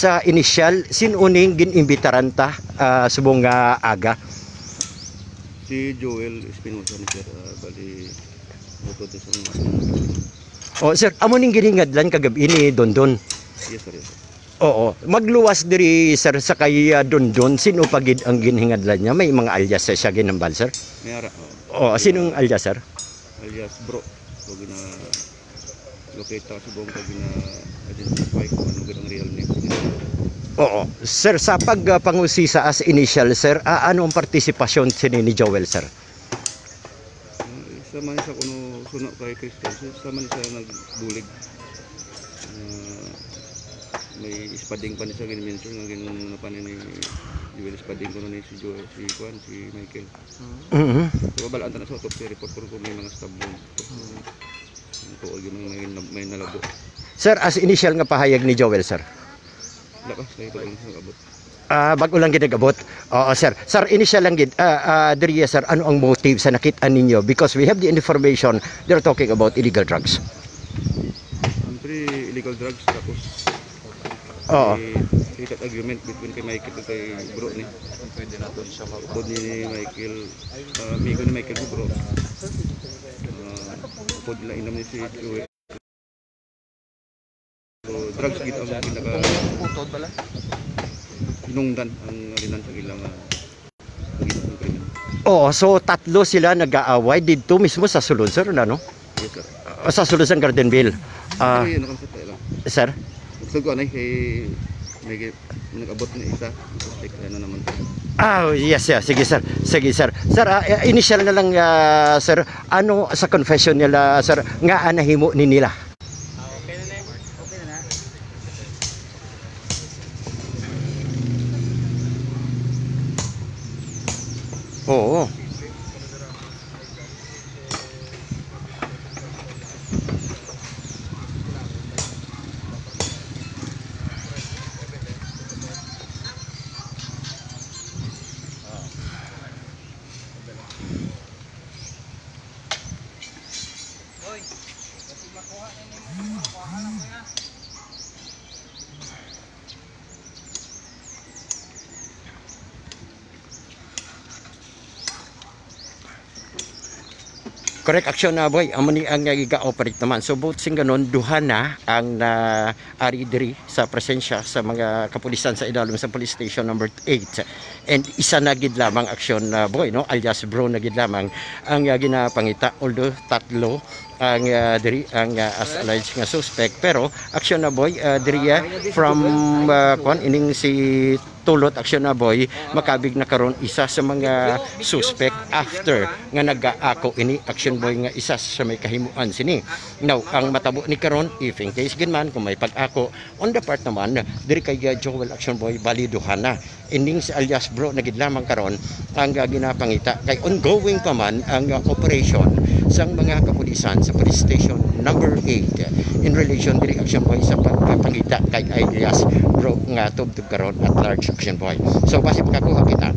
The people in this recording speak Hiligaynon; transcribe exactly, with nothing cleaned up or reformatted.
Sa initial, sin-o ning gin-imbitaran ta, ah, subong nga aga? Si Joel Espinosa ni sir, ah, bali, bukod sa mga... Oh, sir, amo ning ginhingadlan kagab-i ni Dondon? Yes, sir, yes, sir. Oo, magluwas diri, sir, sa kay, ah, Dondon, sin-o pa gid ang ginhingadlan niya? May mga alias sa siya ginhambal, sir? May ara, oo. Oo, sinong alias, sir? Alias Bro. So, gina-locate ta subong pag gina-identify kung ano gid ang real name nila. Oo. Sir, sa pag, ah, pangusisa as initial, sir, ah, ano ang partisipasyon sini ni Joel, sir? Ah, isa man siya kuno suno kay Crystal. Isa man siya nagbulig. Ah, may spading pa ni siya gin-mention nga gin-, ano pa ni, ni Joel, spading kuno ni si Joel, si kuan, si Michael. Mhm. So, babalaan ta na sa autopsy report kung may mga stab wound. Mhm. Ito, may, may, may nalabo. Sir, as initial nga pahayag ni Joel, sir? Wala pa, sa ito lang sa abot. Ah, bag-o lang gid nag-abot. Oo, sir. Sir, initial lang gid, ah, ah, diri, sir, ano ang motive sa nakit-an ninyo? Because we have the information they're talking about illegal drugs. Ang three illegal drugs, tapos Oo. May heated argument between kay Michael ug kay Bro ni. Pwede nato siya ma- Upod ni Michael, ah, amigo ni Michael si Bro. Ah, upod nila inom ni si Joel. So, drugs gid ang pinaka Putod bala. Hinungdan ang alinan sa ilang, ah, pagkita sa krimen. Oo, so tatlo sila nag-aaway didto mismo sa sulod, sir, na, no? Yes, sir. Ah, sa sulod sang Gardenville. Ah, Ay, ano ka sa tayo lang? Sir? Gusto ko, ano, eh, may gi-, may nag-abot na isa. Suspect, ano naman. Ah, yes, yes. Sige, sir. Sige, sir. Sir, ah, eh, initial na lang, ah, sir. Ano sa confession nila, sir, nga, ah, nahimo ni nila? Oo. Correct, Action, ah, Boy. Amo ni ang, ah, giga-operate naman. So, both sing ganon, duha na ang naari diri sa presensya sa mga kapulisan sa ilalim sa Police Station Number Eight. And isa na gid lamang, Action, ah, Boy, no, alias Bro na gid lamang ang, ah, ginapangita, although tatlo ang, ah, diri ang, ah, as alleged nga suspect. Pero, Action, ah, Boy, ah, diri, ah, from, ah, kwan, ining si Tulot, Action, ah, Boy, makabig na karon isa sa mga suspect after nga nagaako ini, Action, Boy, nga isa sa may kahimuan sini. Now, ang matabo ni karon, if in case gid man kung may pag-ako on the part naman diri kay, ah, Joel, Action, Boy, bali duha na. Ining si alias Bro na gid lamang karon ang, ah, ginapangita, kay ongoing pa man ang, ah, operation sang mga kapulisan sa Police Station Number Eight in relation diri, Action, Boy, sa pagpangita kay alias Bro nga tubtob karon at large, Action, Boy. So, basi makakuha kita.